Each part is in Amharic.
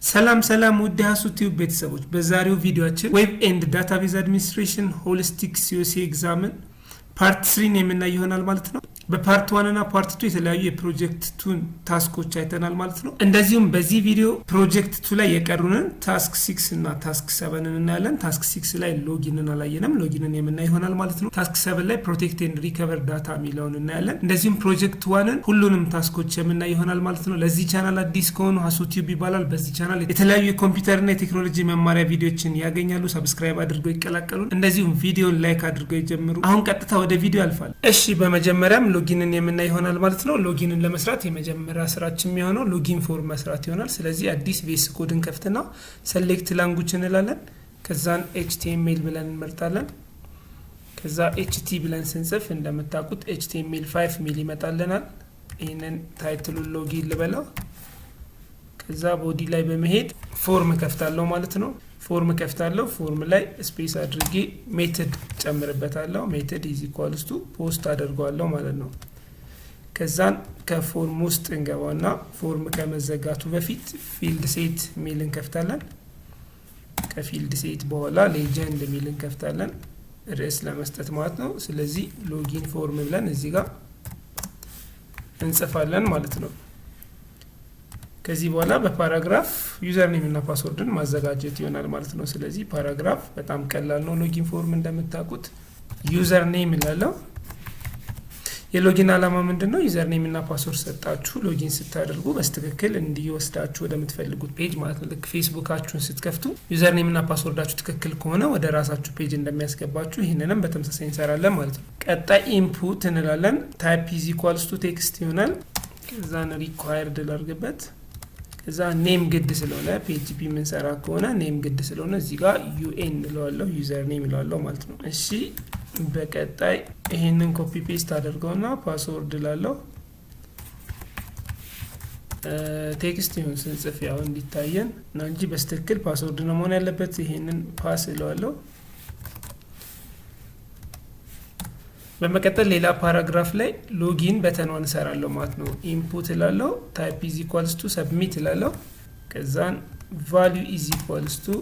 ሰላም ሰላም ውድ ሀሱ ቲዩብ ቤተሰቦች፣ በዛሬው ቪዲዮአችን web and database administration holistic COC exam ን part 3ን የምናይ ይሆናል ማለት ነው። በ part 1 እና part 2 የተለያዩ የ project 2ን task ኦች አይተናል ማለት ነው። እንደዚሁም በዚህ ቪዲዮ ፕሮጀክት 2 ላይ የቀሩንን task 6 እና task 7ን እናያለን። Task 6 ላይ login ን አላየንም፣ login ን የምናይ ይሆናል ማለት ነው። Task 7 ላይ protect and recover data የሚለውን እናያለን። እንደዚሁም ፕሮጀክት 1ን ሁሉንም task ኦች የምናይ ይሆናል ማለት ነው። ለዚህ ቻናል አዲስ ከሆኑ ሀሱ ቲዩብ ይባላል። በዚህ ቻናል የተለያዩ የኮምፒውተርና የቴክኖሎጂ መማሪያ ቪዲዮችን ያገኛሉ። Subscribe አድርገው ይቀላቀሉን። እንደዚሁም ቪዲዮን like አድርገው ይጀምሩ። አሁን ቀጥታ ወደ ቪዲዮ ያልፋል። እሺ፣ በመጀመሪያም login ን የምናይ ይሆናል ማለት ነው። Login ን ለመስራት የመጀመሪያ ስራችን የሚሆነው login form መስራት ይሆናል። ስለዚህ አዲስ VS Code ን ከፍትና select language እንላለን። ከዛን HTML ብለን እንመርጣለን። ከዛ HT ብለን ስንጽፍ እንደምታውቁት HTML 5 ሚል ይመጣልናል። ይህንን title ኡን login ልበለው። ከዛ body ላይ በመሄድ form ከፍታለሁ ማለት ነው። Form ከፍታለሁ። Form ላይ space አድርጌ method ጨምርበታለሁ። Method is equals to post አደርገዋለሁ ማለት ነው። ከዛን ከ form ውስጥ እንገባና form ከመዘጋቱ በፊት fieldset ሚል እንከፍታለን። ከ fieldset በኋላ legend ሚል እንከፍታለን፣ ርዕስ ለመስጠት ማለት ነው። ስለዚህ login form ብለን እዚህ ጋር እንጽፋለን ማለት ነው። ከዚህ በኋላ በ paragraph username እና password ን ማዘጋጀት ይሆናል ማለት ነው። ስለዚህ paragraph በጣም ቀላል ነው። Login form እንደምታውቁት username እላለሁ። የ login ዓላማ ምንድን ነው? Username እና password ሰጣችሁ login ስታደርጉ በትክክል እንዲወስዳችሁ ወደምትፈልጉት page ማለት ነው። ልክ ፌስቡካችሁን ስትከፍቱ username እና password ኣችሁ ትክክል ከሆነ ወደ ራሳችሁ page እንደሚያስገባችሁ ይህንንም በተመሳሳይ እንሰራለን ማለት ነው። ቀጣይ input እንላለን። Type is equals to text ይሆናል። ከዛን required ላርግበት። ከዛ name ግድ ስለሆነ፣ PHP የምንሰራ ከሆነ name ግድ ስለሆነ እዚህ ጋር UN እለዋለሁ፣ username እለዋለሁ ማለት ነው። እሺ፣ በቀጣይ ይሄንን copy paste አድርገውና password እላለሁ። Text ይሁን ስንጽፍ ያው እንዲታየን ነው እንጂ በትክክል password ነው መሆን ያለበት። ይሄንን pass እለዋለሁ። በመቀጠል ሌላ paragraph ላይ login button ኗን እሰራለሁ ማለት ነው። Input እላለሁ፣ type is equals to submit እላለሁ። ከዛን value is equals to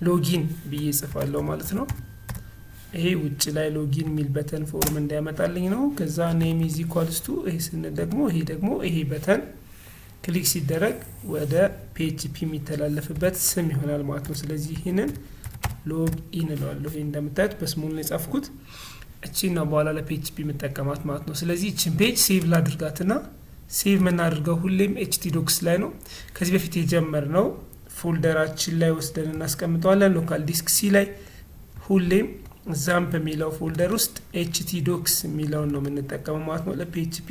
login ብዬ እጽፋለሁ ማለት ነው። ይሄ ውጭ ላይ login የሚል button form እንዲያመጣልኝ ነው። ከዛ name is equals to ይሄ ስንል ደግሞ ይሄ ደግሞ ይሄ button click ሲደረግ ወደ PHP የሚተላለፍበት ስም ይሆናል ማለት ነው። ስለዚህ ይህንን login እለዋለሁ። ይሄ እንደምታዩት በ small ነው የጻፍኩት። እቺ ነው በኋላ ለ PHP የምጠቀማት ማለት ነው። ስለዚህ እችን page save ላድርጋትና save የምናደርገው ሁሌም htdocs ላይ ነው። ከዚህ በፊት የጀመርነው folder ኣችን ላይ ወስደን እናስቀምጠዋለን። Local disk C ላይ ሁሌም XAMPP የሚለው folder ውስጥ htdocs የሚለውን ነው የምንጠቀመው ማለት ነው። ለ PHP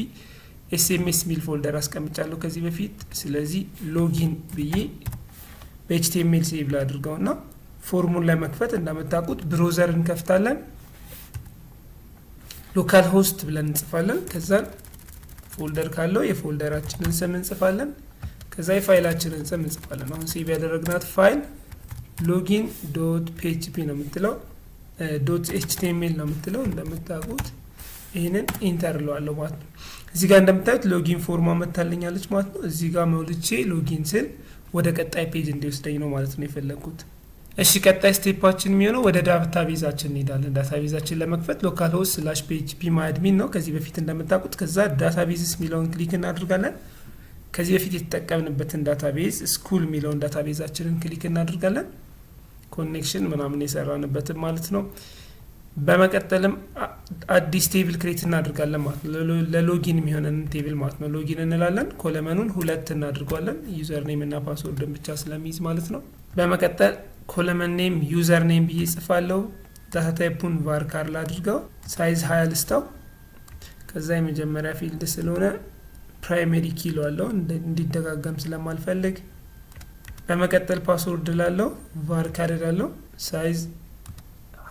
SMS የሚል folder አስቀምጫለሁ ከዚህ በፊት። ስለዚህ login ብዬ በ HTML save ላድርገውና form ኡን ለመክፈት እንደምታውቁት browser እንከፍታለን። Localhost ብለን እንጽፋለን። ከዛን folder ካለው የ folder ኣችንን ስም እንጽፋለን። ከዛ የፋይላችንን ስም እንጽፋለን። አሁን save ያደረግናት file login.php ነው የምትለው፣ .html ነው የምትለው እንደምታውቁት። ይህንን enter እለዋለሁ ማለት ነው። እዚህ ጋር እንደምታዩት login form ኣ መታልኛለች ማለት ነው። እዚህ ጋር ሞልቼ login ስል ወደ ቀጣይ page እንዲወስደኝ ነው ማለት ነው የፈለግኩት። እሺ፣ ቀጣይ step ኣችን የሚሆነው ወደ database ኣችን እንሄዳለን። Database ኣችን ለመክፈት localhost/phpMyAdmin ነው ከዚህ በፊት እንደምታውቁት። ከዛ databases የሚለውን click እናደርጋለን። ከዚህ በፊት የተጠቀምንበትን database school የሚለውን database ኣችንን click እናደርጋለን። Connection ምናምን የሰራንበትን ማለት ነው። በመቀጠልም አዲስ table create እናደርጋለን ማለት ነው። ለ login የሚሆነንን table ማለት ነው። Login እንላለን። Column ኑን ሁለት እናድርጓለን፣ username እና password ን ብቻ ስለሚይዝ ማለት ነው። በመቀጠል column name username ብዬ ጽፋለሁ። Data type ኡን varchar ላድርገው። Size 20 ልስጠው። ከዛ የመጀመሪያ field ስለሆነ primary key እለዋለሁ እንዲደጋገም ስለማልፈልግ። በመቀጠል password ላለው varchar ላለው size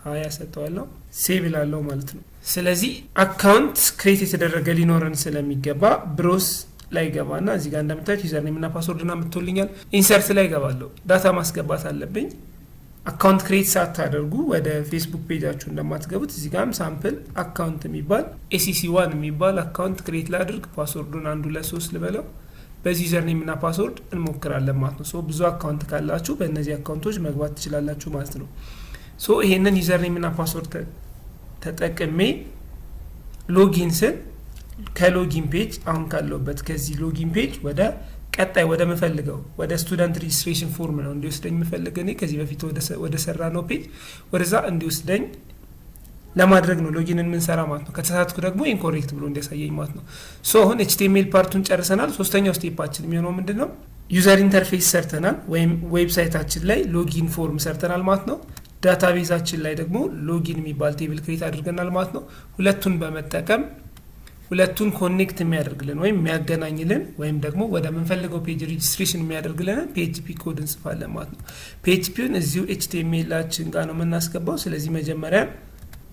20 ሰጠዋለሁ። Save ላለው ማለት ነው። ስለዚህ account create የተደረገ ሊኖረን ስለሚገባ browse ላይ ገባና እዚህ ጋር እንደምታዩት username እና password ና ምትልኛል። Insert ላይ ገባለሁ። Data ማስገባት አለብኝ። Account create ሳታደርጉ ወደ ፌስቡክ page ኣችሁ እንደማትገቡት እዚህ ጋርም sample account የሚባል ACC 1 የሚባል account create ላድርግ። Password ኡን 1 2 3 ልበለው። በዚህ username እና password እንሞክራለን ማለት ነው። So ብዙ account ካላችሁ በእነዚህ account ኦች መግባት ትችላላችሁ ማለት ነው። So ይሄንን username እና password ተጠቅሜ login ስል ከ login page፣ አሁን ካለሁበት ከዚህ login page ወደ ቀጣይ ወደ ምፈልገው ወደ student registration form ነው እንዲወስደኝ የምፈልግ። እኔ ከዚህ በፊት ወደ ሰራነው page ወደዛ እንዲወስደኝ ለማድረግ ነው login ን የምንሰራ ማለት ነው። ከተሳሳትኩ ደግሞ incorrect ብሎ እንዲያሳየኝ ማለት ነው። So አሁን HTML part ኡን ጨርሰናል። ሶስተኛው step ኣችን የሚሆነው ምንድን ነው? User interface ሰርተናል ወይም website ኣችን ላይ login form ሰርተናል ማለት ነው። Database ኣችን ላይ ደግሞ login የሚባል table create አድርገናል ማለት ነው። ሁለቱን በመጠቀም ሁለቱን connect የሚያደርግልን ወይም የሚያገናኝልን ወይም ደግሞ ወደ ምንፈልገው page registration የሚያደርግልን PHP code እንጽፋለን ማለት ነው። PHP ውን እዚሁ HTML ኣችን ጋር ነው የምናስገባው። ስለዚህ መጀመሪያ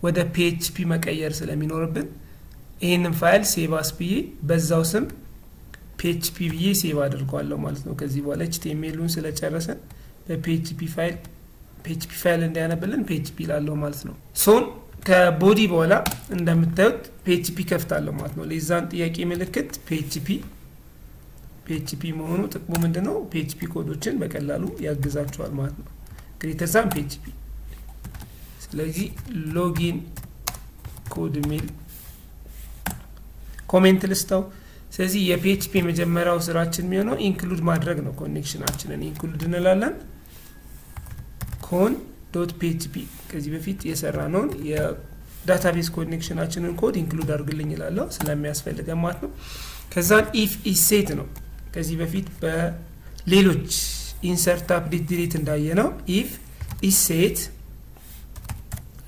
ወደ PHP መቀየር ስለሚኖርብን ይህንን file save as ብዬ በዛው ስም PHP ብዬ save አድርገዋለሁ ማለት ነው። ከዚህ በኋላ HTML ኡን ስለጨረሰን በ PHP file፣ PHP file እንዲያነብልን PHP ላለው ማለት ነው። So ከ body በኋላ እንደምታዩት PHP ከፍታለሁ ማለት ነው። Less than ጥያቄ ምልክት PHP። PHP መሆኑ ጥቅሙ ምንድን ነው? PHP code ኦችን በቀላሉ ያግዛቸዋል ማለት ነው። Greater than PHP። ስለዚህ login code የሚል comment ልስጠው። ስለዚህ የ PHP የመጀመሪያው ስራችን የሚሆነው include ማድረግ ነው። Connection ኣችንን include እንላለን። con.php፣ ከዚህ በፊት የሰራነውን የ database connection ኣችንን code include አድርግልኝ ይላለሁ ስለሚያስፈልገን ማለት ነው። ከዛን if isset ነው። ከዚህ በፊት በሌሎች insert፣ update፣ delete እንዳየነው if isset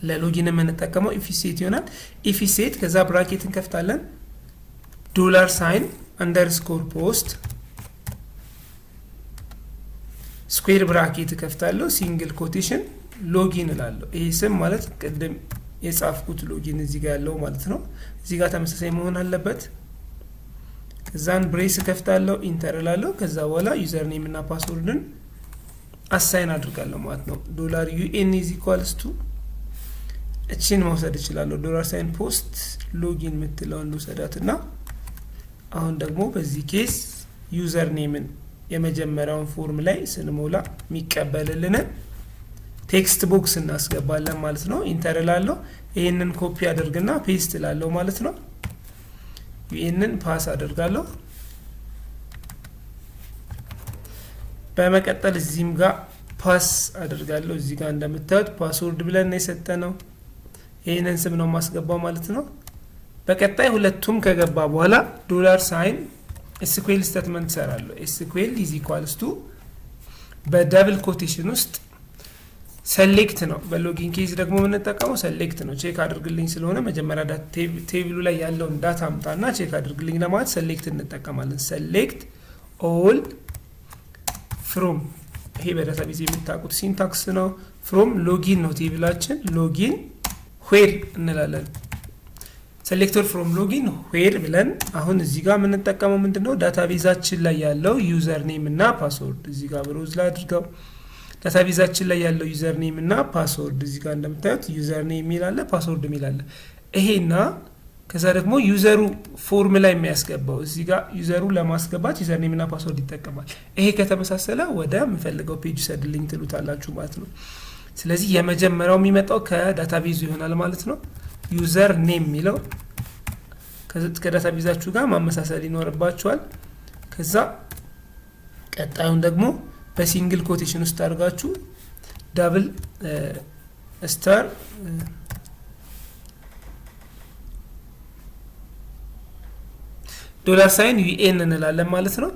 ለ login የምንጠቀመው if isset ይሆናል። If isset ከዛ bracket እንከፍታለን። $_ post square bracket እከፍታለሁ። Single quotation login እላለሁ። ይሄ ስም ማለት ቅድም የጻፍኩት login እዚህ ጋር ያለው ማለት ነው። እዚህ ጋር ተመሳሳይ መሆን አለበት። ከዛን brace እከፍታለሁ፣ enter እላለሁ። ከዛ በኋላ username እና password ን assign አድርጋለሁ ማለት ነው። $un is equals to እቺን መውሰድ እችላለሁ። $sign post login የምትለውን ልውሰዳት እና አሁን ደግሞ በዚህ case username ን የመጀመሪያውን form ላይ ስንሞላ የሚቀበልልንን text box እናስገባለን ማለት ነው። Enter እላለሁ። ይህንን ኮፒ አድርግና paste እላለሁ ማለት ነው። ይህንን pass አደርጋለሁ። በመቀጠል እዚህም ጋር pass አደርጋለሁ። እዚህ ጋር እንደምታዩት password ብለን ነው የሰጠነው። ይህንን ስም ነው የማስገባው ማለት ነው። በቀጣይ ሁለቱም ከገባ በኋላ $sign SQL statement እሰራለሁ። SQL is equals to በ double quotation ውስጥ select ነው። በ login case ደግሞ የምንጠቀመው select ነው። Check አድርግልኝ ስለሆነ መጀመሪያ table ኡ ላይ ያለውን data አምጣና check አድርግልኝ ለማለት select እንጠቀማለን። Select all from፣ ይሄ በ database የምታውቁት syntax ነው። From login ነው table ኣችን፣ login where እንላለን። Select all from login where ብለን አሁን እዚህ ጋር የምንጠቀመው ምንድን ነው? Database ኣችን ላይ ያለው username እና password፣ እዚህ ጋር browse ላይ አድርገው database ኣችን ላይ ያለው username እና password፣ እዚህ ጋር እንደምታዩት username የሚል አለ፣ password የሚል አለ። ይሄና ከዛ ደግሞ user ኡ form ላይ የሚያስገባው፣ እዚህ ጋር user ኡ ለማስገባት username እና password ይጠቀማል። ይሄ ከተመሳሰለ ወደ የምፈልገው page ውሰድልኝ ትሉታላችሁ ማለት ነው። ስለዚህ የመጀመሪያው የሚመጣው ከ database ኡ ይሆናል ማለት ነው። Username የሚለው ከ database ኣችሁ ጋር ማመሳሰል ይኖርባችኋል። ከዛ ቀጣዩን ደግሞ በ single quotation ውስጥ አድርጋችሁ double star $sign un እንላለን ማለት ነው።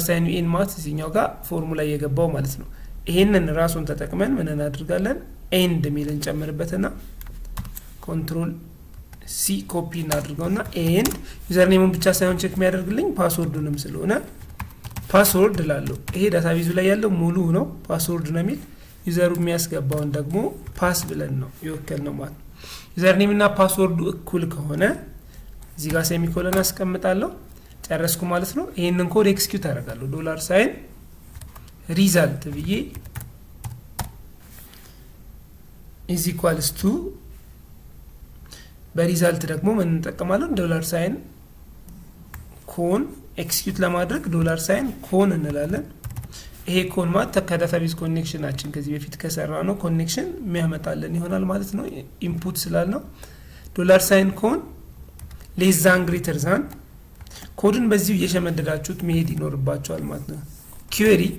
$sign un ማለት እዚህኛው ጋር form ኡ ላይ የገባው ማለት ነው። ይሄንን ራሱን ተጠቅመን ምን እናድርጋለን? And የሚል እንጨምርበትና control C copy እናድርገውና and username ኡን ብቻ ሳይሆን check የሚያደርግልኝ password ኡንም ስለሆነ password እላለሁ። ይሄ database ኡ ላይ ያለው ሙሉ ነው፣ password ነው የሚል፣ user ኡ የሚያስገባውን ደግሞ pass ብለን ነው የወከልነው ማለት ነው። Username እና password ኡ እኩል ከሆነ እዚህ ጋር semicolon አስቀምጣለሁ። ጨረስኩ ማለት ነው። ይህንን code execute አደርጋለሁ። $sign result ብዬ is equals to በ result ደግሞ ምን እንጠቀማለን? $sign con Execute ለማድረግ dollar sign con እንላለን። ይሄ con ማለት ከ database connection ኣችን ከዚህ በፊት ከሰራነው connection የሚያመጣልን ይሆናል ማለት ነው። Input ስላልነው dollar sign con less than greater than፣ ኮድን በዚሁ እየሸመደዳችሁት መሄድ ይኖርባችኋል ማለት ነው። Query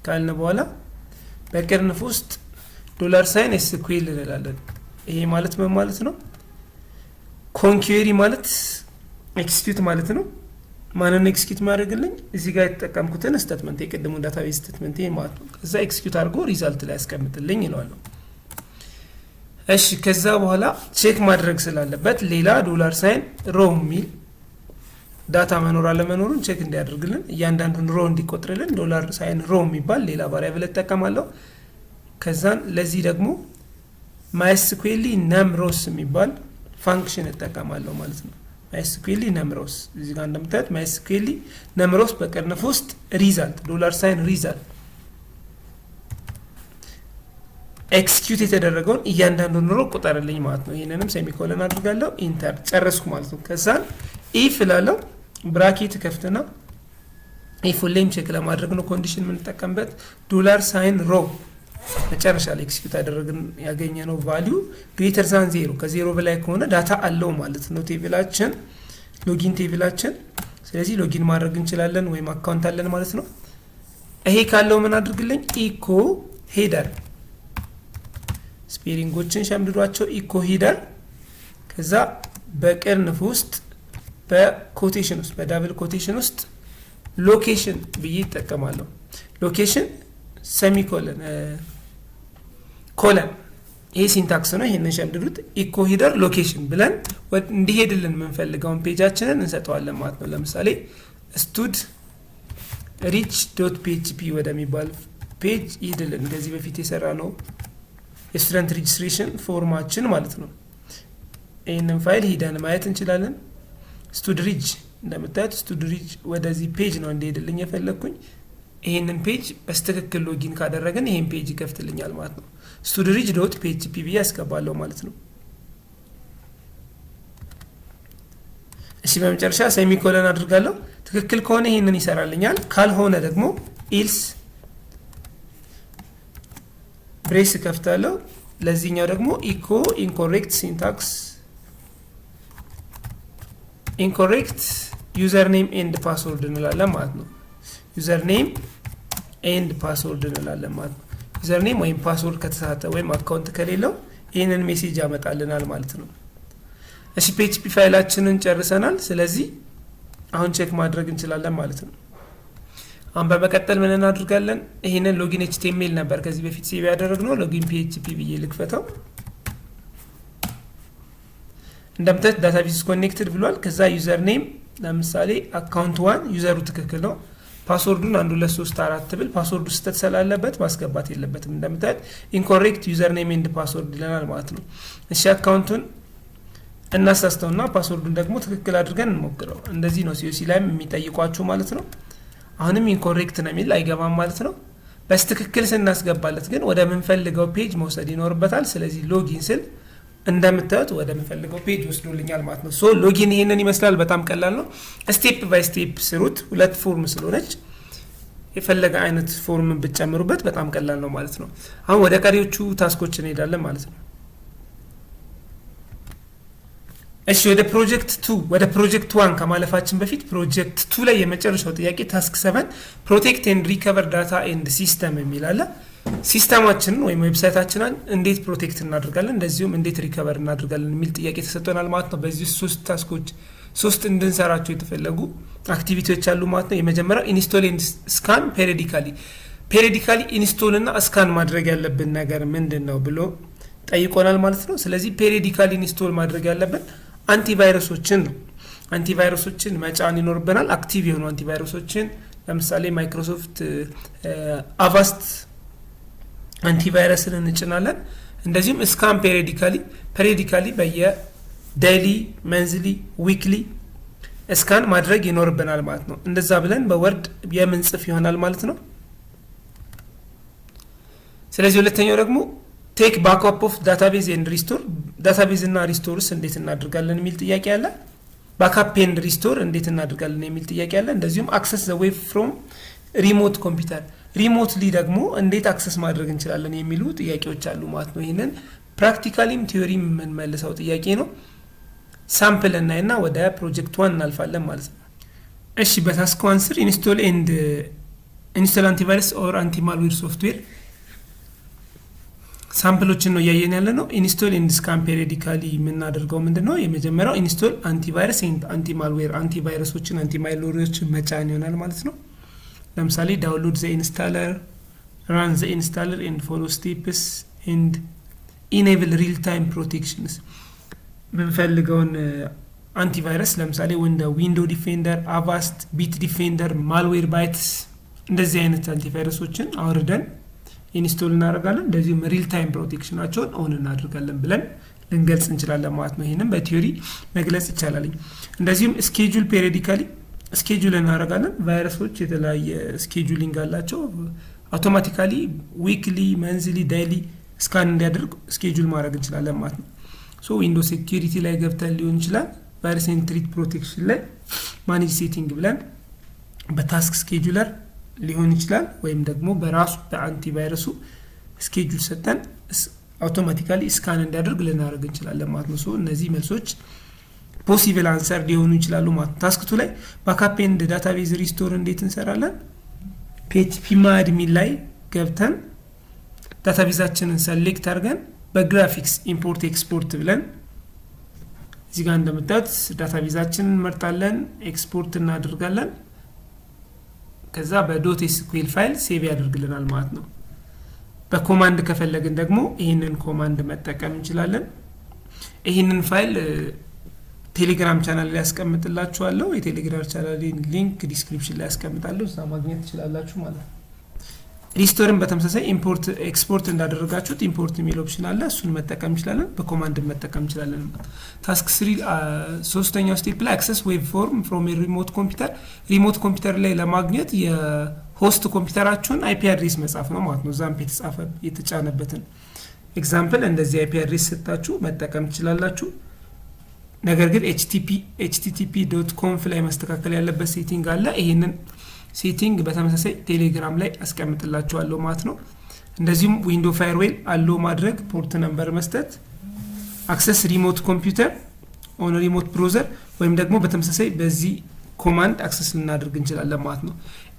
ካልን በኋላ በቅንፍ ውስጥ dollar sign SQL እንላለን። ይሄ ማለት ምን ማለት ነው? Con query ማለት execute ማለት ነው። ማንን execute ማድረግልኝ? እዚህ ጋር የተጠቀምኩትን statement፣ የቅድሙን database statement ይሄ ማለት ነው። ከዛ execute አድርጎ result ላይ ያስቀምጥልኝ ይለዋለሁ። እሺ፣ ከዛ በኋላ check ማድረግ ስላለበት ሌላ dollar sign row የሚል data መኖር አለመኖሩን check እንዲያደርግልን፣ እያንዳንዱን row እንዲቆጥርልን dollar sign row የሚባል ሌላ variable እጠቀማለሁ። ከዛን ለዚህ ደግሞ mysqli num rows የሚባል function እጠቀማለሁ ማለት ነው። Mysqli num rows፣ እዚህ ጋር እንደምታዩት mysqli num rows በቅንፍ ውስጥ result dollar sign result፣ execute የተደረገውን እያንዳንዱን row ቁጠርልኝ ማለት ነው። ይህንንም semicolon አድርጋለሁ፣ enter፣ ጨረስኩ ማለት ነው። ከዛን if እላለሁ፣ bracket ከፍትና if ሁሌም check ለማድረግ ነው condition የምንጠቀምበት። Dollar sign row መጨረሻ ላይ execute ያደረግን ያገኘነው value greater than zero፣ ከዜሮ በላይ ከሆነ data አለው ማለት ነው table ኣችን፣ login table ኣችን። ስለዚህ login ማድረግ እንችላለን ወይም account አለን ማለት ነው። ይሄ ካለው ምን አድርግልኝ? Echo header፣ spelling ኦችን ሸምድዷቸው። Echo header፣ ከዛ በቅንፍ ውስጥ በ quotation ውስጥ በ double quotation ውስጥ location ብዬ ይጠቀማለሁ። Location semicolon colon፣ ይሄ syntax ነው። ይሄንን ሸምድዱት። Echo header location ብለን እንዲሄድልን የምንፈልገውን page ኣችንን እንሰጠዋለን ማለት ነው። ለምሳሌ stud reg dot php ወደሚባል page ይሄድልን። ከዚህ በፊት የሰራነው የ student registration form ኣችን ማለት ነው። ይህንን ፋይል ሂደን ማየት እንችላለን። Stud reg፣ እንደምታዩት stud reg ወደዚህ page ነው እንዲሄድልኝ የፈለግኩኝ። ይህንን page በትክክል login ካደረግን ይህን page ይከፍትልኛል ማለት ነው። Stud reg dot php ብዬ ያስገባለሁ ማለት ነው። እሺ፣ በመጨረሻ semicolon አድርጋለሁ። ትክክል ከሆነ ይህንን ይሰራልኛል። ካልሆነ ደግሞ else brace እከፍታለሁ። ለዚህኛው ደግሞ echo incorrect syntax፣ incorrect username and password እንላለን ማለት ነው። Username and password እንላለን ማለት ነው። Username ወይም password ከተሳተ ወይም account ከሌለው ይህንን message ያመጣልናል ማለት ነው። እሺ፣ PHP file ኣችንን ጨርሰናል። ስለዚህ አሁን check ማድረግ እንችላለን ማለት ነው። አሁን በመቀጠል ምን እናድርጋለን? ይህንን login HTML ነበር ከዚህ በፊት save ያደረግነው። Login PHP ብዬ ልክፈተው። እንደምታዩት database connected ብሏል። ከዛ username ለምሳሌ account one፣ user ኡ ትክክል ነው። Password ኡን 1 2 3 4 ብል password ኡ ስህተት ስላለበት ማስገባት የለበትም። እንደምታዩት incorrect username and password ይለናል ማለት ነው። እሺ፣ account ኡን እናሳስተውና password ኡን ደግሞ ትክክል አድርገን እንሞክረው። እንደዚህ ነው COC ላይም የሚጠይቋችሁ ማለት ነው። አሁንም incorrect ነው የሚል፣ አይገባም ማለት ነው። በትክክል ስናስገባለት ግን ወደ ምንፈልገው page መውሰድ ይኖርበታል። ስለዚህ login ስል እንደምታዩት ወደ ምፈልገው page ወስዶልኛል ማለት ነው። So login ይሄንን ይመስላል። በጣም ቀላል ነው። Step by step ስሩት። ሁለት form ስለሆነች የፈለገ አይነት form ብትጨምሩበት በጣም ቀላል ነው ማለት ነው። አሁን ወደ ቀሪዎቹ task ኦች እንሄዳለን ማለት ነው። እሺ፣ ወደ project two፣ ወደ project one ከማለፋችን በፊት project two ላይ የመጨረሻው ጥያቄ task 7 protect and recover data and system የሚል አለ። System ኣችንን ወይም website ኣችንን እንዴት protect እናደርጋለን፣ እንደዚሁም እንዴት recover እናደርጋለን የሚል ጥያቄ ተሰጥቶናል ማለት ነው። በዚህ ሶስት task ኦች፣ ሶስት እንድንሰራቸው የተፈለጉ activity ዎች አሉ ማለት ነው። የመጀመሪያው install and scan periodically። Periodically install እና scan ማድረግ ያለብን ነገር ምንድን ነው ብሎ ጠይቆናል ማለት ነው። ስለዚህ periodically install ማድረግ ያለብን antivirus ኦችን ነው። Antivirus ኦችን መጫን ይኖርብናል። Active የሆኑ antivirus ኦችን ለምሳሌ Microsoft Avast antivirus ን እንጭናለን። እንደዚሁም scan periodically፣ periodically በየ daily፣ monthly፣ weekly scan ማድረግ ይኖርብናል ማለት ነው። እንደዛ ብለን በ Word የምንጽፍ ይሆናል ማለት ነው። ስለዚህ ሁለተኛው ደግሞ take backup of database and restore፣ database እና restores እንዴት እናደርጋለን የሚል ጥያቄ አለ። Backup and restore እንዴት እናደርጋለን የሚል ጥያቄ አለ። እንደዚሁም access the web from remote computer፣ remotely ደግሞ እንዴት access ማድረግ እንችላለን የሚሉ ጥያቄዎች አሉ ማለት ነው። ይህንን practically ም theory ም የምንመልሰው ጥያቄ ነው። Sample እናይና ወደ project one እናልፋለን ማለት ነው። እሺ፣ በ task one ስር install antivirus or anti malware software sample ኦችን ነው እያየን ያለ ነው። Install and scan periodically የምናደርገው ምንድን ነው? የመጀመሪያው install antivirus and anti malware፣ antivirus ኦችን anti malware ኦችን መጫን ይሆናል ማለት ነው። ለምሳሌ download the installer፣ run the installer and follow steps and enable real time protections። የምንፈልገውን antivirus ለምሳሌ እንደ Window Defender፣ Avast፣ Bitdefender፣ Malwarebytes እንደዚህ አይነት antivirus ኦችን አውርደን install እናደርጋለን። እንደዚሁም real time protection ኣቸውን on እናደርጋለን ብለን ልንገልጽ እንችላለን ማለት ነው። ይህንም በ theory መግለጽ ይቻላል። እንደዚሁም schedule periodically schedule እናደርጋለን። ቫይረሶች የተለያየ scheduling አላቸው። Automatically weekly፣ monthly፣ daily scan እንዲያደርግ schedule ማድረግ እንችላለን ማለት ነው። So Window security ላይ ገብተን ሊሆን ይችላል። Virus and threat protection ላይ manage setting ብለን በ task scheduler ሊሆን ይችላል ወይም ደግሞ በራሱ በ antivirus ኡ schedule ሰጠን automatically scan እንዲያደርግ ልናደርግ እንችላለን ማለት ነው። So እነዚህ መልሶች possible answer ሊሆኑ ይችላሉ ማለት ነው። Task two ላይ backup and database restore እንዴት እንሰራለን? phpMyAdmin ላይ ገብተን database ኣችንን select አድርገን በ graphics import export ብለን እዚህ ጋር እንደምታዩት database ኣችንን እንመርጣለን፣ ኤክስፖርት እናደርጋለን። ከዛ በ .sql file save ያደርግልናል ማለት ነው። በ command ከፈለግን ደግሞ ይህንን command መጠቀም እንችላለን። ይህንን ፋይል ቴሌግራም ቻናል ላይ ያስቀምጥላችኋለሁ። የቴሌግራም channel link description ላይ ያስቀምጣለሁ። እዛ ማግኘት ትችላላችሁ ማለት ነው። Restore ን በተመሳሳይ import export እንዳደረጋችሁት import የሚል option አለ። እሱን መጠቀም እንችላለን። በ command መጠቀም እንችላለን። Task three ሶስተኛው step ላይ access web form from remote computer፣ remote computer ላይ ለማግኘት የ host ኮምፒውተራችሁን IP address መጻፍ ነው ማለት ነው። XAMPP የተጻፈ የተጫነበትን example እንደዚህ IP address ሰጣችሁ መጠቀም ትችላላችሁ። ነገር ግን http.conf ላይ መስተካከል ያለበት setting አለ። ይሄንን setting በተመሳሳይ ቴሌግራም ላይ አስቀምጥላችኋለሁ ማለት ነው። እንደዚሁም Window firewall allow ማድረግ፣ port number መስጠት፣ access remote computer on remote browser ወይም ደግሞ በተመሳሳይ በዚህ command access ልናደርግ እንችላለን ማለት ነው።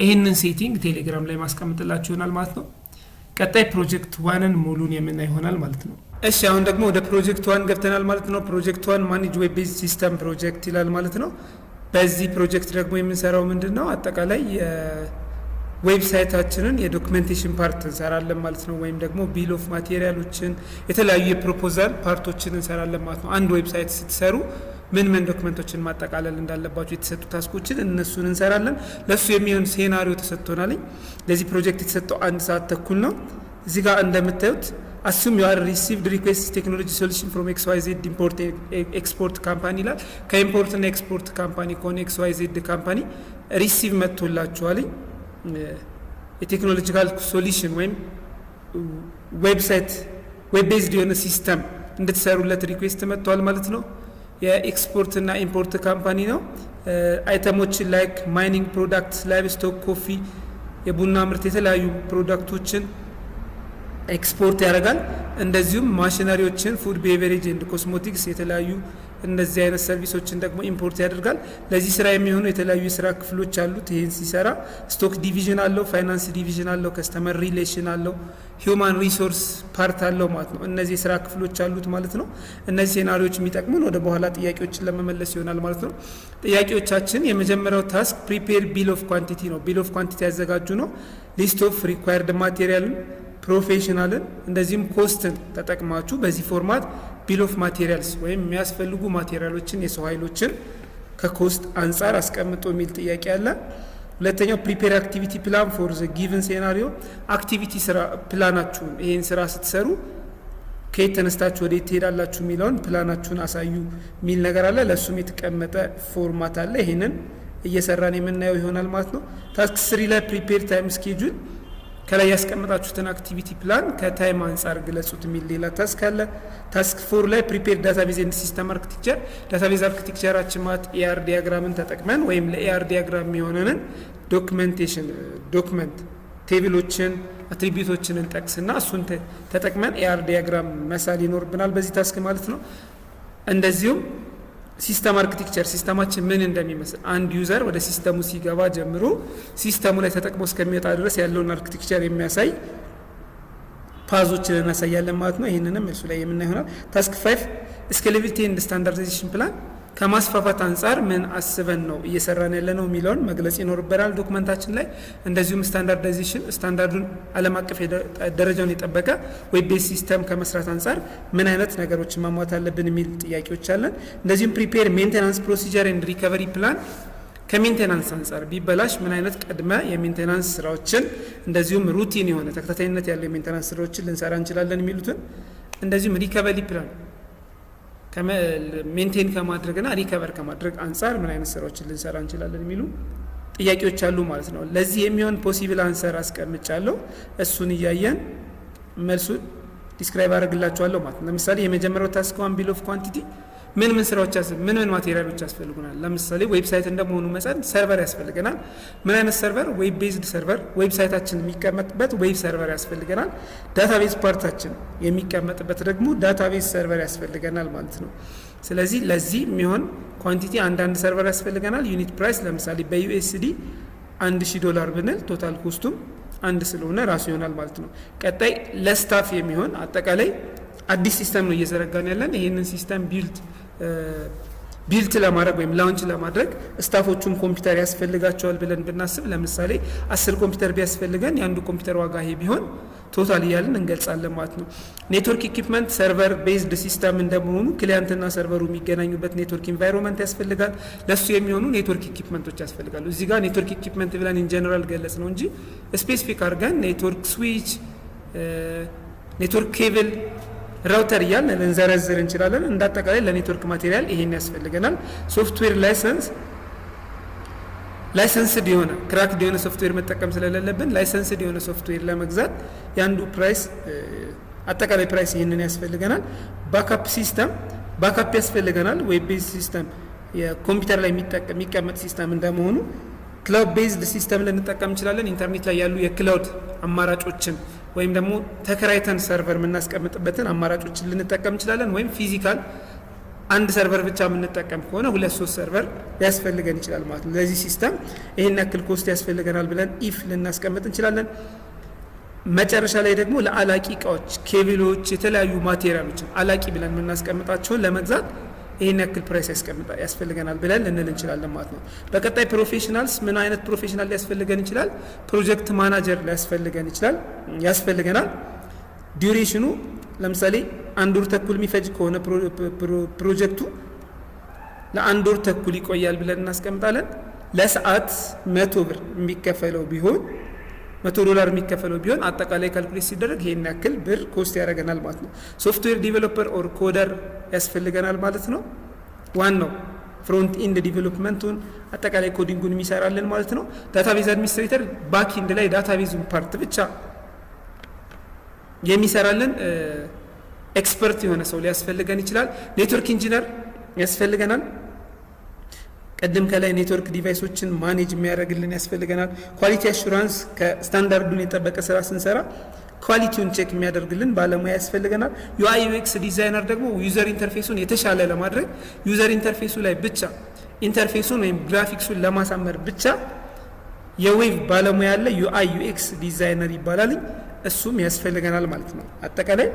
ይህንን setting ቴሌግራም ላይ ማስቀምጥላችሁ ይሆናል ማለት ነው። ቀጣይ project one ን ሙሉን የምናይ ይሆናል ማለት ነው። እሺ፣ አሁን ደግሞ ወደ project one ገብተናል ማለት ነው። Project one manage web based system project ይላል ማለት ነው። በዚህ ፕሮጀክት ደግሞ የምንሰራው ምንድን ነው? አጠቃላይ የ website ኣችንን የ documentation part እንሰራለን ማለት ነው። ወይም ደግሞ bill of material ኦችን፣ የተለያዩ የ proposal part ኦችን እንሰራለን ማለት ነው። አንድ website ስትሰሩ ምን ምን document ኦችን ማጠቃለል እንዳለባቸው የተሰጡ task ኦችን እነሱን እንሰራለን። ለእሱ የሚሆን scenario ተሰጥቶናል። ለዚህ ፕሮጀክት የተሰጠው አንድ ሰዓት ተኩል ነው። እዚህ ጋር እንደምታዩት assume you are received request technology solution from XYZ import export company ይላል። ከ import እና export company ከሆነ XYZ company receive መጥቶላችኋል። የ technological solution ወይም website web based የሆነ system እንድትሰሩለት request መጥቷል ማለት ነው። የኤክስፖርት እና import company ነው። Item ኦችን like mining products፣ livestock፣ coffee፣ የቡና ምርት፣ የተለያዩ product ኦችን export ያደርጋል። እንደዚሁም machinery ዎችን፣ food፣ beverage and cosmetics፣ የተለያዩ እነዚህ አይነት service ኦችን ደግሞ import ያደርጋል። ለዚህ ስራ የሚሆኑ የተለያዩ የስራ ክፍሎች አሉት። ይህን ሲሰራ stock division አለው፣ finance division አለው፣ customer relation አለው፣ human resource part አለው ማለት ነው። እነዚህ የስራ ክፍሎች አሉት ማለት ነው። እነዚህ scenario ዎች የሚጠቅሙን ወደ በኋላ ጥያቄዎችን ለመመለስ ይሆናል ማለት ነው። ጥያቄዎቻችን የመጀመሪያው task prepare bill of quantity ነው። Bill of quantity ያዘጋጁ ነው። List of required material ን፣ professional ን እንደዚሁም cost ን ተጠቅማችሁ በዚህ format bill of materials ወይም የሚያስፈልጉ material ኦችን፣ የሰው ኃይሎችን ከ cost አንጻር አስቀምጦ የሚል ጥያቄ አለ። ሁለተኛው prepare activity plan for the given scenario፣ activity ስራ ፕላናችሁን፣ ይሄን ስራ ስትሰሩ ከየት ተነስታችሁ ወዴት ትሄዳላችሁ የሚለውን ፕላናችሁን አሳዩ የሚል ነገር አለ። ለእሱም የተቀመጠ format አለ። ይሄንን እየሰራን የምናየው ይሆናል ማለት ነው። Task three ላይ prepare time schedule ከላይ ያስቀመጣችሁትን activity plan ከ time አንጻር ግለጹት የሚል ሌላ task አለ። Task 4 ላይ prepare database and system architecture። Database architecture ኣችን ማለት ER diagram ን ተጠቅመን ወይም ለ ER diagram የሚሆነንን documentation document table ኦችን፣ attribute ኦችን እንጠቅስና እሱን ተጠቅመን ER diagram መሳል ይኖርብናል በዚህ task ማለት ነው። እንደዚሁም system architecture፣ system ኣችን ምን እንደሚመስል፣ አንድ user ወደ system ኡ ሲገባ ጀምሮ system ኡ ላይ ተጠቅሞ እስከሚወጣ ድረስ ያለውን architecture የሚያሳይ path ኦችን እናሳያለን ማለት ነው። ይህንንም እሱ ላይ የምናይ ይሆናል። Task 5 scalability and standardization plan፣ ከማስፋፋት አንጻር ምን አስበን ነው እየሰራን ያለ ነው የሚለውን መግለጽ ይኖርበናል document ኣችን ላይ። እንደዚሁም standardization፣ standard ኡን ዓለም አቀፍ ደረጃውን የጠበቀ web based system ከመስራት አንጻር ምን አይነት ነገሮችን ማሟላት አለብን የሚል ጥያቄዎች አለን። እንደዚሁም prepare maintenance procedure and recovery plan፣ ከ maintenance አንጻር ቢበላሽ ምን አይነት ቅድመ የ maintenance ስራዎችን፣ እንደዚሁም routine የሆነ ተከታታይነት ያለው የ maintenance ስራዎችን ልንሰራ እንችላለን የሚሉትን፣ እንደዚሁም recovery plan፣ maintain ከማድረግና recover ከማድረግ አንጻር ምን አይነት ስራዎችን ልንሰራ እንችላለን የሚሉ ጥያቄዎች አሉ ማለት ነው። ለዚህ የሚሆን possible answer አስቀምጫለሁ። እሱን እያየን መልሱን describe አደርግላችኋለሁ ማለት ነው። ለምሳሌ የመጀመሪያው task 1 bill of quantity፣ ምን ምን ስራዎች፣ ምን ምን material ኦች ያስፈልጉናል? ለምሳሌ website እንደመሆኑ መጠን server ያስፈልገናል። ምን አይነት server? Web based server፣ website ኣችን የሚቀመጥበት web server ያስፈልገናል። Database part ኣችን የሚቀመጥበት ደግሞ database server ያስፈልገናል ማለት ነው። ስለዚህ ለዚህ የሚሆን quantity አንዳንድ server ያስፈልገናል። Unit price ለምሳሌ በ USD 1000 ዶላር ብንል total cost ኡም አንድ ስለሆነ ራሱ ይሆናል ማለት ነው። ቀጣይ ለ staff የሚሆን፣ አጠቃላይ አዲስ system ነው እየዘረጋን ያለን። ይህንን system built ለማድረግ ወይም launch ለማድረግ staff ኦቹም ኮምፒውተር ያስፈልጋቸዋል ብለን ብናስብ፣ ለምሳሌ 10 ኮምፒውተር ቢያስፈልገን የአንዱ ኮምፒውተር ዋጋ ይሄ ቢሆን total እያልን እንገልጻለን ማለት ነው። Network equipment፣ server based system እንደመሆኑ client ና server ኡ የሚገናኙበት network environment ያስፈልጋል። ለሱ የሚሆኑ network equipment ኦች ያስፈልጋሉ። እዚህ ጋር network equipment ብለን in general ገለጽ ነው እንጂ specific አድርገን network switch፣ network cable፣ router እያልን ልንዘረዝር እንችላለን። እንደ አጠቃላይ ለ network material ይሄን ያስፈልገናል። Software license፣ licensed የሆነ፣ cracked የሆነ ሶፍትዌር መጠቀም ስለሌለብን licensed የሆነ ሶፍትዌር ለመግዛት የአንዱ price፣ አጠቃላይ price ይህንን ያስፈልገናል። Backup system፣ backup ያስፈልገናል። Web based system የኮምፒውተር ላይ የሚቀመጥ system እንደመሆኑ cloud based system ልንጠቀም እንችላለን። ኢንተርኔት ላይ ያሉ የ cloud አማራጮችን ወይም ደግሞ ተከራይተን server የምናስቀምጥበትን አማራጮችን ልንጠቀም እንችላለን። ወይም physical አንድ server ብቻ የምንጠቀም ከሆነ ሁለት ሶስት server ሊያስፈልገን ይችላል ማለት ነው። ለዚህ system ይህን ያክል cost ያስፈልገናል ብለን if ልናስቀምጥ እንችላለን። መጨረሻ ላይ ደግሞ ለአላቂ እቃዎች፣ ኬብሎች፣ የተለያዩ material ኦችን አላቂ ብለን የምናስቀምጣቸውን ለመግዛት ይህን ያክል price ያስፈልገናል ብለን ልንል እንችላለን ማለት ነው። በቀጣይ professionals፣ ምን አይነት professional ሊያስፈልገን ይችላል? Project manager ሊያስፈልገን ይችላል፣ ያስፈልገናል። Duration ኑ ለምሳሌ አንድ ወር ተኩል የሚፈጅ ከሆነ ፕሮጀክቱ ለአንድ ወር ተኩል ይቆያል ብለን እናስቀምጣለን። ለሰዓት 100 ብር የሚከፈለው ቢሆን፣ 100 ዶላር የሚከፈለው ቢሆን አጠቃላይ calculate ሲደረግ ይሄን ያክል ብር cost ያደርገናል ማለት ነው። Software developer or coder ያስፈልገናል ማለት ነው። ዋናው front end development ኡን፣ አጠቃላይ coding ኡን የሚሰራልን ማለት ነው። Database administrator፣ back end ላይ database ኡን part ብቻ የሚሰራልን expert የሆነ ሰው ሊያስፈልገን ይችላል። Network engineer ያስፈልገናል። ቅድም ከላይ network device ኦችን manage የሚያደርግልን ያስፈልገናል። Quality assurance፣ ከ standard ኡን የጠበቀ ስራ ስንሰራ quality ውን check የሚያደርግልን ባለሙያ ያስፈልገናል። UI UX designer ደግሞ user interface ኡን የተሻለ ለማድረግ፣ user interface ኡ ላይ ብቻ interface ኡን ወይም ግራፊክሱን ለማሳመር ብቻ የ web ባለሙያ ያለ UI UX designer ይባላል። እሱም ያስፈልገናል ማለት ነው። አጠቃላይ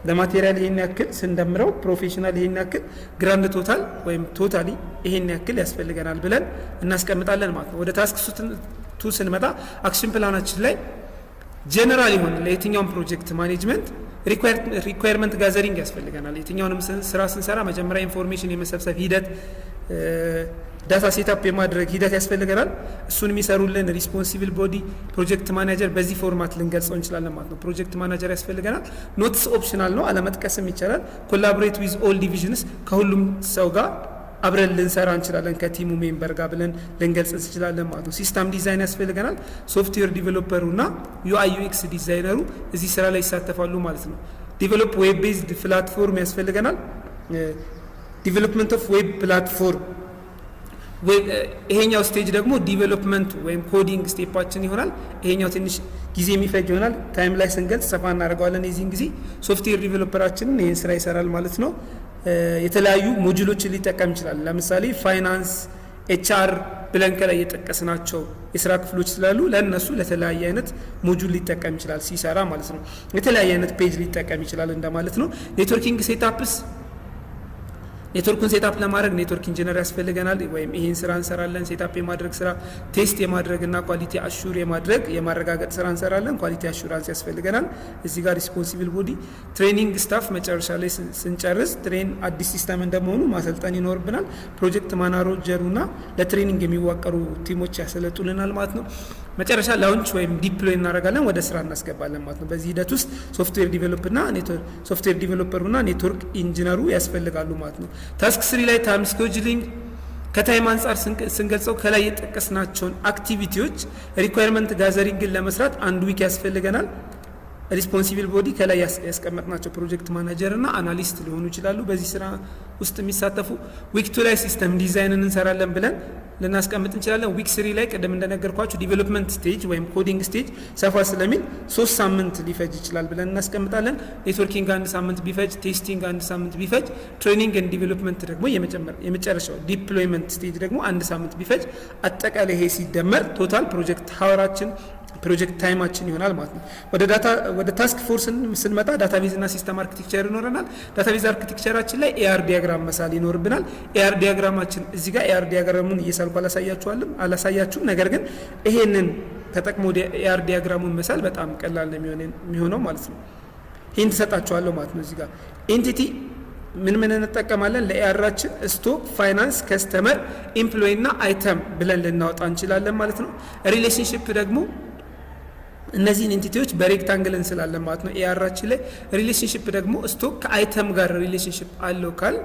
ለ material ይሄን ያክል ስንደምረው፣ professional ይሄን ያክል፣ grand total ወይም totally ይሄን ያክል ያስፈልገናል ብለን እናስቀምጣለን ማለት ነው። ወደ task 2 ስንመጣ action plan ኣችን ላይ ጀነራል የሆነ ለየትኛውም project management requirement gathering ያስፈልገናል። የትኛውንም ስራ ስንሰራ መጀመሪያ information የመሰብሰብ ሂደት፣ data setup የማድረግ ሂደት ያስፈልገናል። እሱን የሚሰሩልን responsible body project manager፣ በዚህ format ልንገልጸው እንችላለን ማለት ነው። Project manager ያስፈልገናል። Notes optional ነው፣ አለመጥቀስም ይቻላል። Collaborate with all divisions፣ ከሁሉም ሰው ጋር አብረን ልንሰራ እንችላለን ከ team ኡ member ጋር ብለን ልንገልጽ እንችላለን ማለት ነው። System design ያስፈልገናል። Software developer ኡ እና UI UX designer ኡ እዚህ ስራ ላይ ይሳተፋሉ ማለት ነው። Develop web based platform ያስፈልገናል። Development of web platform፣ ይሄኛው stage ደግሞ development ኡ ወይም coding step ኣችን ይሆናል። ይሄኛው ትንሽ ጊዜ የሚፈጅ ይሆናል። Time ላይ ስንገልጽ ሰፋ እናደርገዋለን። የዚህን ጊዜ software developer ኣችንን ይህን ስራ ይሰራል ማለት ነው። የተለያዩ module ኦችን ሊጠቀም ይችላል። ለምሳሌ finance፣ HR ብለን ከላይ የጠቀስናቸው የስራ ክፍሎች ስላሉ ለእነሱ ለተለያየ አይነት module ሊጠቀም ይችላል ሲሰራ ማለት ነው። የተለያየ አይነት page ሊጠቀም ይችላል እንደማለት ነው። Networking setups፣ network ኡን setup ለማድረግ network engineer ያስፈልገናል። ወይም ይህን ስራ እንሰራለን። Setup የማድረግ ስራ፣ test የማድረግ እና quality assure የማድረግ፣ የማረጋገጥ ስራ እንሰራለን። Quality assurance ያስፈልገናል። እዚህ ጋር responsible body፣ training staff፣ መጨረሻ ላይ ስንጨርስ train፣ አዲስ system እንደመሆኑ ማሰልጠን ይኖርብናል። Project manager ኡና ለ training የሚዋቀሩ team ኦች ያሰለጡልናል ማለት ነው። መጨረሻ launch ወይም deploy እናደርጋለን፣ ወደ ስራ እናስገባለን ማለት ነው። በዚህ ሂደት ውስጥ ሶፍትዌር developer ኡና network engineer ኡ ያስፈልጋሉ ማለት ነው። Task three ላይ time scheduling፣ ከ time አንጻር ስንገልጸው ከላይ የጠቀስናቸውን activity ዎች requirement gathering ን ለመስራት አንድ week ያስፈልገናል። Responsible body ከላይ ያስቀመጥናቸው project manager እና analyst ሊሆኑ ይችላሉ በዚህ ስራ ውስጥ የሚሳተፉ። Week 2 ላይ system design ን እንሰራለን ብለን ልናስቀምጥ እንችላለን። Week 3 ላይ ቅድም እንደነገርኳችሁ development stage ወይም coding stage ሰፋ ስለሚል 3 ሳምንት ሊፈጅ ይችላል ብለን እናስቀምጣለን። Networking አንድ ሳምንት ቢፈጅ፣ testing አንድ ሳምንት ቢፈጅ፣ training and development ደግሞ የመጨረሻው deployment stage ደግሞ አንድ ሳምንት ቢፈጅ፣ አጠቃላይ ይሄ ሲደመር total project hour ኣችን፣ project time ኣችን ይሆናል ማለት ነው። ወደ task four ስንመጣ database እና system architecture ይኖረናል። Database architecture ኣችን ላይ ER diagram መሳል ይኖርብናል። ER diagram ኣችን እዚህ ጋር ER diagram ኡን እየሳልኩ አላሳያችኋልም አላሳያችሁም። ነገር ግን ይሄንን ተጠቅሞ ER diagram ኡን መሳል በጣም ቀላል ነው የሚሆነው ማለት ነው። Hint እሰጣችኋለሁ ማለት ነው። እዚህ ጋር entity ምን ምን እንጠቀማለን? ለ ER ኣችን stock፣ finance፣ customer፣ employee እና item ብለን ልናወጣ እንችላለን ማለት ነው። Relationship ደግሞ እነዚህን entity ዎች በ rectangle እንስላለን ማለት ነው። ER ኣችን ላይ relationship ደግሞ stock ከ item ጋር relationship አለው ካል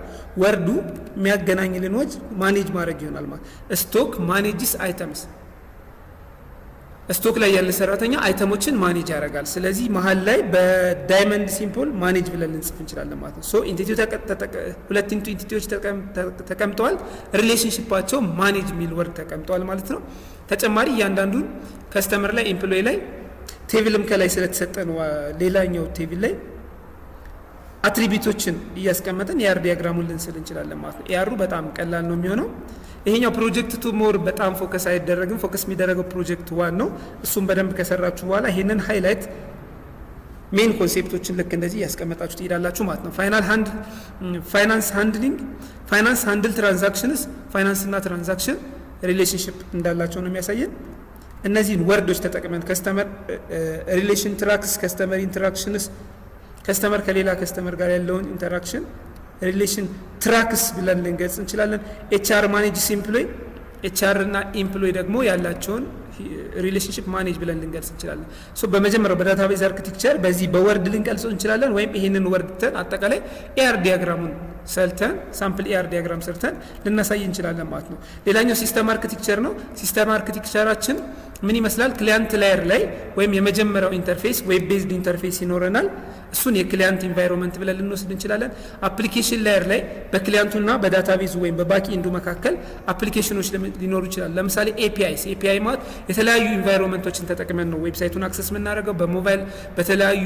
word ኡ የሚያገናኝልን word manage ማድረግ ይሆናል ማለት stock manages items፣ stock ላይ ያለ ሰራተኛ item ኦችን manage ያደርጋል። ስለዚህ መሀል ላይ በ diamond symbol manage ብለን ልንጽፍ እንችላለን ማለት ነው። So entity ሁለት entity ዎች ተቀምጠዋል። Relationship ኣቸው manage የሚል word ተቀምጠዋል ማለት ነው። ተጨማሪ እያንዳንዱን customer ላይ፣ employee ላይ table ም ከላይ ስለተሰጠ ነው። ሌላኛው table ላይ attribute ኦችን እያስቀመጥን የ ER diagram ኡን ልንስል እንችላለን ማለት ነው። ER ኡ በጣም ቀላል ነው የሚሆነው። ይሄኛው project two more በጣም focus አይደረግም። Focus የሚደረገው project one ነው። እሱም በደንብ ከሰራችሁ በኋላ ይሄንን highlight main concept ኦችን ልክ እንደዚህ እያስቀመጣችሁ ትሄዳላችሁ ማለት ነው። Final hand finance handling፣ finance handle transactions፣ finance እና transaction relationship እንዳላቸው ነው የሚያሳየን። እነዚህን word ኦች ተጠቅመን customer relation tracks customer interactions፣ customer ከሌላ customer ጋር ያለውን interaction relation tracks ብለን ልንገልጽ እንችላለን። HR manages employee፣ HR እና employee ደግሞ ያላቸውን relationship manage ብለን ልንገልጽ እንችላለን። So በመጀመሪያው በ database architecture በዚህ በ word ልንገልጸው እንችላለን፣ ወይም ይሄንን word ትተን አጠቃላይ ER diagram ኡን ሰርተን፣ sample ER diagram ሰርተን ልናሳይ እንችላለን ማለት ነው። ሌላኛው system architecture ነው። System architecture ኣችን ምን ይመስላል? Client layer ላይ ወይም የመጀመሪያው interface web based interface ይኖረናል። እሱን የ client environment ብለን ልንወስድ እንችላለን። Application layer ላይ በክሊያንቱና በዳታቤዙ ወይም በባክ ኢንዱ መካከል application ኖች ሊኖሩ ይችላል። ለምሳሌ APIs፣ API ማለት የተለያዩ environment ኦችን ተጠቅመን ነው website ኡን access የምናደርገው፣ በሞባይል፣ በተለያዩ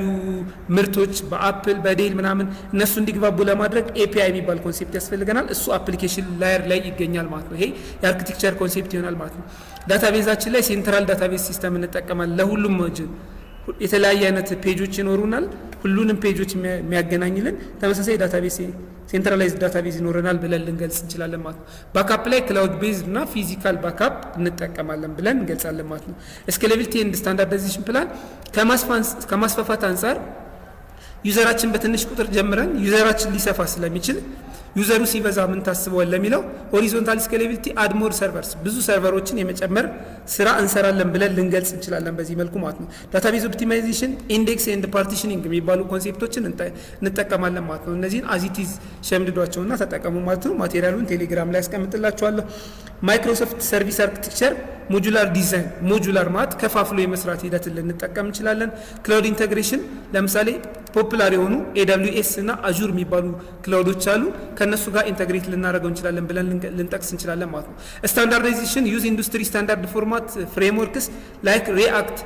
ምርቶች፣ በ Apple፣ በ Dell ምናምን እነሱ እንዲግባቡ ለማድረግ API የሚባል concept ያስፈልገናል። እሱ application layer ላይ ይገኛል ማለት ነው። ይሄ የ architecture concept ይሆናል ማለት ነው። Database ኣችን ላይ central database system እንጠቀማለን። ለሁሉም የተለያየ አይነት page ኦች ይኖሩናል። ሁሉንም page ኦች የሚያገናኝልን ተመሳሳይ database፣ centralized database ይኖረናል ብለን ልንገልጽ እንችላለን ማለት ነው። Backup ላይ cloud based እና physical backup እንጠቀማለን ብለን እንገልጻለን ማለት ነው። Scalability and standardization plan፣ ከማስፋፋት አንጻር user ኣችን በትንሽ ቁጥር ጀምረን user ኣችን ሊሰፋ ስለሚችል User ኡ ሲበዛ ምን ታስበዋል ለሚለው horizontal scalability, add more servers፣ ብዙ server ኦችን የመጨመር ስራ እንሰራለን ብለን ልንገልጽ እንችላለን በዚህ መልኩ ማለት ነው። Database optimization፣ index and partitioning የሚባሉ concept ኦችን እንጠቀማለን ማለት ነው። እነዚህን as it is ሸምድዷቸውና ተጠቀሙ ማለት ነው። Material ኡን ቴሌግራም ላይ ያስቀምጥላችኋለሁ። Microsoft service architecture፣ modular design፣ modular ማለት ከፋፍሎ የመስራት ሂደትን ልንጠቀም እንችላለን። Cloud integration፣ ለምሳሌ popular የሆኑ AWS እና Azure የሚባሉ cloud ኦች አሉ። ከእነሱ ጋር integrate ልናደርገው እንችላለን ብለን ልንጠቅስ እንችላለን ማለት ነው። Standardization፣ use industry standard format frameworks like React።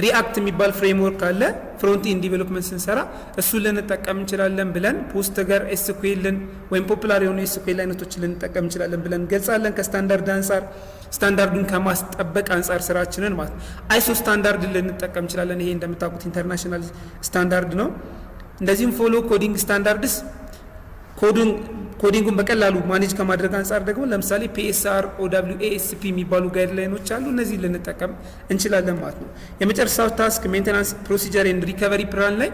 React የሚባል framework አለ። Front end development ስንሰራ እሱን ልንጠቀም እንችላለን ብለን PostgreSQL ን ወይም popular የሆኑ SQL አይነቶችን ልንጠቀም እንችላለን ብለን እንገልጻለን። ከስታንዳርድ አንጻር፣ ስታንዳርዱን ከማስጠበቅ አንጻር ስራችንን ማለት ነው። ISO standard ልንጠቀም እንችላለን። ይሄ እንደምታውቁት international standard ነው። እንደዚሁም follow coding standards፣ coding ኡን በቀላሉ manage ከማድረግ አንጻር ደግሞ ለምሳሌ PSR፣ OWASP የሚባሉ guideline ኦች አሉ። እነዚህ ልንጠቀም እንችላለን ማለት ነው። የመጨረሻው task maintenance procedure and recovery plan ላይ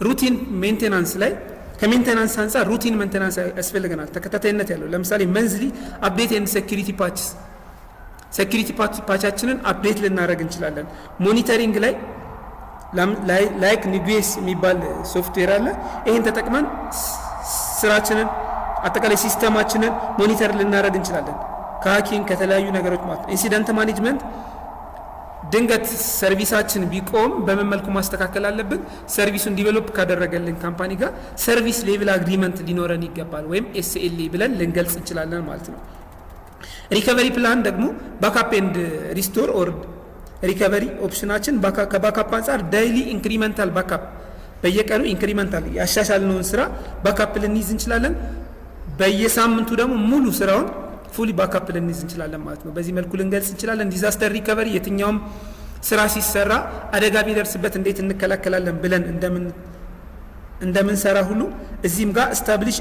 routine maintenance ላይ ከ maintenance አንጻር routine maintenance ያስፈልገናል፣ ተከታታይነት ያለው። ለምሳሌ monthly update and security patches፣ security patch ኣችንን update ልናደርግ እንችላለን። Monitoring ላይ like Nagios የሚባል ሶፍትዌር አለ። ይህን ተጠቅመን ስራችንን፣ አጠቃላይ system ኣችንን monitor ልናደርግ እንችላለን። ከ hacking፣ ከተለያዩ ነገሮች ማለት ነው። Incident management፣ ድንገት service ኣችን ቢቆም በምን መልኩ ማስተካከል አለብን? Service ኡን develop ካደረገልን company ጋር service level agreement ሊኖረን ይገባል፣ ወይም SLA ብለን ልንገልጽ እንችላለን ማለት ነው። Recovery plan ደግሞ backup and restore or recovery option ኣችን ከ backup አንጻር daily incremental backup፣ በየቀኑ incremental ያሻሻልነውን ስራ backup ልንይዝ እንችላለን። በየሳምንቱ ደግሞ ሙሉ ስራውን fully backup ልንይዝ እንችላለን ማለት ነው። በዚህ መልኩ ልንገልጽ እንችላለን። Disaster recovery፣ የትኛውም ስራ ሲሰራ አደጋ ቢደርስበት እንዴት እንከላከላለን ብለን እንደምንሰራ ሁሉ እዚህም ጋር establish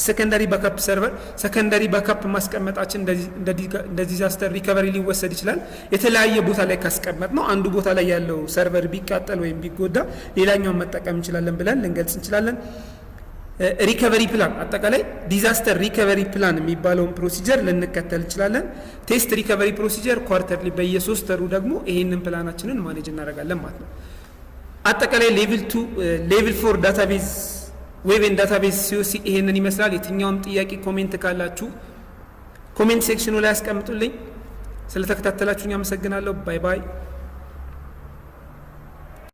secondary backup server፣ secondary backup ማስቀመጣችን እንደ disaster recovery ሊወሰድ ይችላል። የተለያየ ቦታ ላይ ካስቀመጥነው አንዱ ቦታ ላይ ያለው server ቢቃጠል ወይም ቢጎዳ ሌላኛውን መጠቀም እንችላለን ብለን ልንገልጽ እንችላለን። Recovery plan፣ አጠቃላይ disaster recovery plan የሚባለውን procedure ልንከተል እንችላለን። Test recovery procedure quarterly፣ በየሶስት ወሩ ደግሞ ይሄንን plan ኣችንን manage እናደርጋለን ማለት ነው። አጠቃላይ level 2፣ level 4 database web and database COC ይሄንን ይመስላል። የትኛውም ጥያቄ comment ካላችሁ comment section ኑ ላይ ያስቀምጡልኝ። ስለተከታተላችሁኝ አመሰግናለሁ። Bye bye።